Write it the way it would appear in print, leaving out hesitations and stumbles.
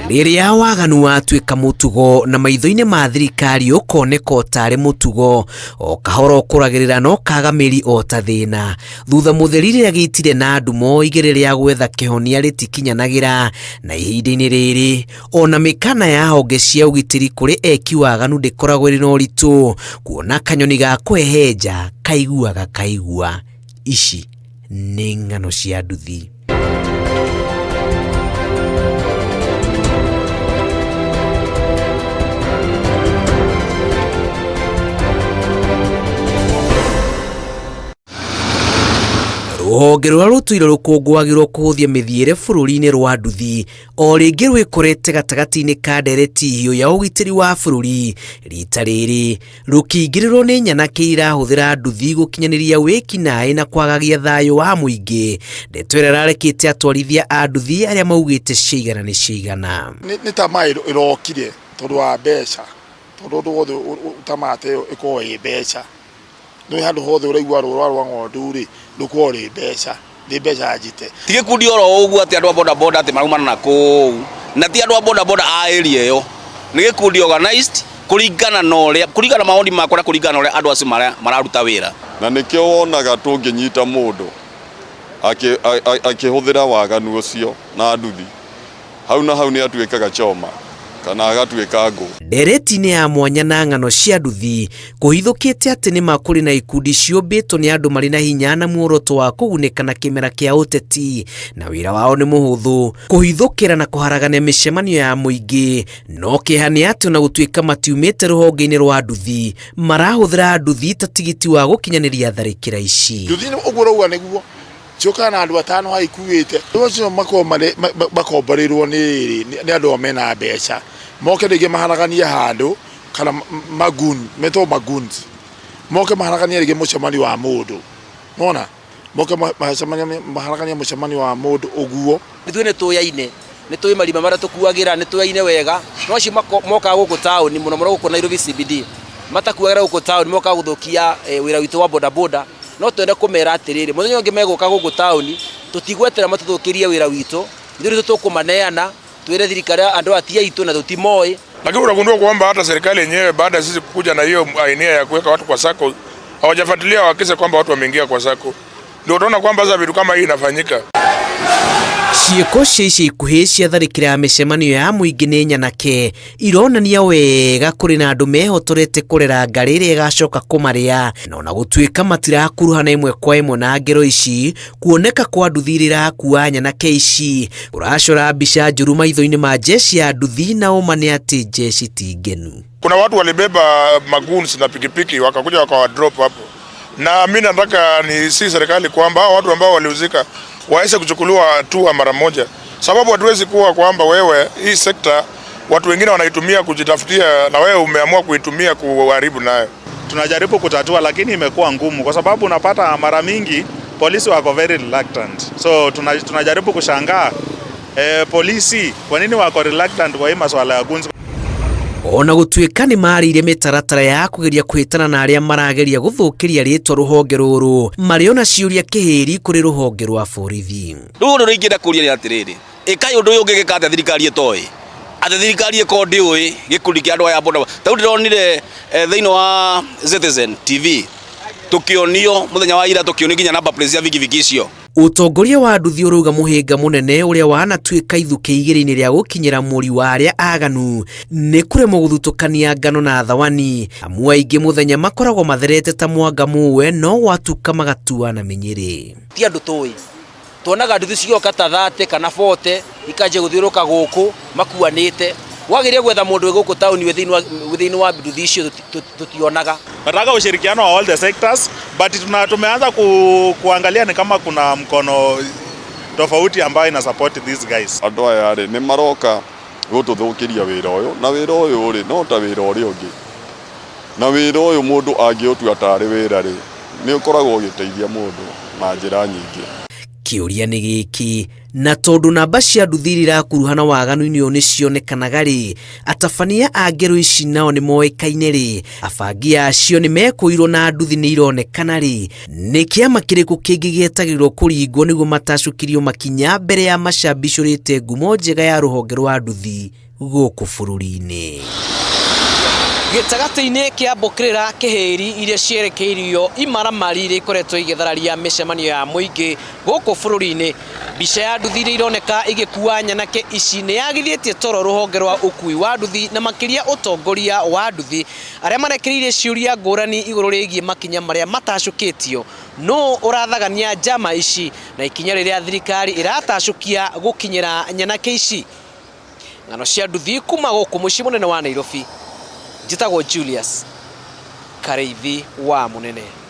Rĩrĩa waganu watuĩka mũtugo na maitho-inĩ ma thirikari ũkoneka o tarĩ mũtugo, o kahora ũkũragĩrĩra na ũkaga mĩri o ta thĩna. Thutha mũtheri rĩrĩa gĩitire na ndumo igĩrĩ rĩa gwetha kĩhonia rĩtikinyanagĩra, na ihinda-inĩ rĩrĩ ona mĩkana ya honge cia ũgitĩri kũrĩ eki waganu ndĩkoragwo ĩrĩ na ũritũ, kuona kanyoni ga kũhehenja kaiguaga kaigua. Ici nĩ ng'ano cia nduthi. Rũhonge rũrĩa rũtũire rũkũngũagĩrwo kũhũthia mĩthiĩre bũrũri-inĩ rwa nduthi o rĩngĩ rwĩkorete gatagatĩ-inĩ ka ndereti hiũ ya ũgitĩri wa bũrũri rita rĩrĩ rũkĩingĩrĩrwo nĩ nyanake irahũthĩra nduthi gũkinyanĩria wĩkinaĩ na kwagagia thayũ wa mũingĩ. Ndeto ĩrĩa ĩrarekete atwarithia a nduthi arĩa maugĩte ciaigana nĩ ciaigana. Nĩ tamaa ĩrokire tondũ wa mbeca, tondũ ũndũ wothe tamaa ta ĩyo ĩkoragwo ĩ mbeca. Nĩũĩ handũ hothe ũraigua rũra rwa ng'ondu rĩ, rũkoragwo rwĩ mbeca. Nĩ mbeca njite. Ti gĩkundi oro ũguo atĩ andũ a boda boda atĩ maraumana na kũu, na ti andũ a boda boda a area ĩyo, nĩ gĩkundi organized kũringana na ũrĩa, kũringana na mawoni makwa na kũringana na ũrĩa andũ acio mararuta wĩra. Na nĩkĩo wonaga tũngĩnyita mũndũ akĩhũthĩra waganu ũcio na nduthi, hau na hau nĩ atuĩkaga choma kana agatuĩka ngũ. Ndereti-inĩ ya mwanya na ng'ano cia nduthi, kũhithũkĩte atĩ nĩ ma kũrĩ na ikundi ciũmbĩtwo nĩ andũ marĩ na hinya na muoroto wa kũgunĩka na kĩmera kĩa ũteti, na wĩra wao nĩ mũhũthũ, kũhithũkĩra na kũharagania mĩcemanio ya mũingĩ. No kĩeha nĩ atĩ ona gũtuĩka matiumĩte rũhonge-inĩ rwa nduthi, marahũthĩra nduthi ta tigiti wa gũkinyanĩria tharĩkĩra ici. Nduthi ũguo ũrauga nĩguo. Ciũkaga na andũ atano haha ikuĩte. Andũ acio makoragwo marĩ makomborĩirwo nĩ rĩrĩ, nĩ andũ ao mena mbeca. Moke rĩngĩ maharaganie handũ kana magoon, metagwo magoons. Moke maharaganie rĩngĩ mũcemanio wa mũndũ. Nĩwona? Moke maharaganie mũcemanio wa mũndũ ũguo. Ithuĩ nĩ tũyaine, nĩ tũĩ marima marĩa tũkuagĩra, nĩ tũyaine wega. No acio mokaga gũkũ taũni, mũno mũno gũkũ Nairobi CBD, matakuagĩra gũkũ taũni, mokaga gũthũkia wĩra witũ wa bodaboda. No twende kũmera atĩrĩrĩ, mũthenya ũngĩ megũka gũkũ taũni, tũtigweterera matũthũkĩrie wĩra witũ, ithuĩ nithuĩ tũkũmaneana, twĩre thirikari andũ aya ti aitũ na tũtimoĩ. Lakini utagundua kwamba hata serikali yenyewe baada ya sisi kuja na hiyo idea ya kuweka watu kwa sacco hawajafuatilia wahakikishe kwamba watu wameingia kwa sacco. Ndio utaona kwamba sasa vitu kama hii inafanyika. Ciĩko cia ica ikuhĩ cia tharĩkĩra ya mĩcemanio ya mũingĩ nĩ nyanake ironania wega kũrĩ na andũ mehotorete kũrera ngarĩ ĩrĩa ĩgacoka kũmarĩa, na ona gũtuĩka matirakuruhana ĩmwe kwa ĩmwe na ngero ici, kuoneka kwa nduthi iria irakua nyanake ici kũracora mbica njũru maitho-inĩ ma jeshi ya nduthi, na ũma nĩ atĩ jeshi ti ngenu. Kuna watu walibeba magoons na pikipiki wakakuja wakawa drop hapo, na mi nataka ni si serikali kwamba hao watu ambao walihusika waweze kuchukuliwa hatua mara moja, sababu hatuwezi kuwa kwamba wewe hii sekta watu wengine wanaitumia kujitafutia na wewe umeamua kuitumia kuharibu nayo. Tunajaribu kutatua lakini imekuwa ngumu kwa sababu unapata mara mingi polisi wako very reluctant. So tunajaribu kushangaa polisi kwa nini wako reluctant kwa hii masuala ya guns. Ona gũtuĩka nĩ marĩire mĩtaratara ya kũgeria kũhĩtana na arĩa marageria gũthũkĩria rĩtwa rũhonge rũrũ, marĩ ona ciũria kĩhĩri kũrĩ rũhonge rwa borithi. Rĩu ũndũ ũrĩa ingĩenda kũria nĩ atĩrĩrĩ, ĩkai ũndũ ũyũ ũngĩgĩka atĩa thirikari ĩtoĩ? Atĩ thirikari ĩkorwo ndĩũĩ gĩkundi kĩa andũ aya a boda boda. Ta rĩu ndĩronire thĩinĩ wa Citizen TV tũkĩonio mũthenya wa ira, tũkĩonio nginya number plate cia bigibigi icio. Ũtongoria wa nduthi ũrauga mũhĩnga mũnene ũrĩa wanatuĩka ithukĩ igĩrĩ-inĩ rĩa gũkinyĩra mũri wa arĩa aganu nĩ kũremwo gũthutũkania ngano na thawani, amu aingĩ mũthenya makoragwo matherete ta mwanga mũwe no gwatuka magatuana mĩnyĩrĩ. Ti andũ tũĩ, tuonaga nduthi cigĩũka ta 30 kana 40 ikanjia gũthiũrũrũka gũkũ makuanĩte. Wageria gwetha mũndũ wĩ gũkũ taũni wĩ thĩinĩ wa nduthi icio tũtionaga. Nataka ushirikiano wa all the sectors, but tumeanza kuangalia ni kama kuna mkono tofauti ambayo ina support these guys. Andũ aya rĩ nĩ maroka gũtũthũkĩria wĩra ũyũ, na wĩra ũyũ rĩ no ta wĩra ũrĩa ũngĩ, na wĩra ũyũ mũndũ angĩũtua tarĩ wĩra rĩ, nĩ ũkoragwo ũgĩteithia mũndũ na njĩra nyingĩ. Kĩũria nĩ gĩkĩ, na tondũ namba cia nduthi iria irakuruhana waganu-inĩ ũyũ nĩ cionekanaga rĩ, atabania a ngero ici nao nĩ moĩkaine rĩ, abangi acio nĩ mekũirwo na nduthi nĩ ironekana rĩ, nĩ kĩama kĩrĩkũ kĩngĩ gĩetagĩrĩrwo kũringwo nĩguo matacũkĩrio makinya mbere ya macambicũrĩte ngumo njega ya rũhonge rwa nduthi gũkũ bũrũri-inĩ? Gĩtagatĩ-inĩ kĩa mbũkĩrĩra kĩhĩri iria cierekeirio imaramari iria ikoretwo igĩthararia mĩcemanio ya mũingĩ gũkũ bũrũri-inĩ, mbica ya nduthi iria ironeka igĩkua nyanake ici nĩ yagithĩtie toro rũhonge rwa ũkui wa nduthi na makĩria ũtongoria wa nduthi arĩa marekereirie ciũria ngũrani igũrũ rĩgiĩ makinya marĩa matacũkĩtio nũ ũrathagania njama ici na ikinya rĩrĩa thirikari ĩratacũkia gũkinyĩra nyanake ici. Ng'ano cia nduthi kuma gũkũ mũciĩ mũnene wa Nairobi, njĩtagwo Julius Karĩithi wa Mũnene.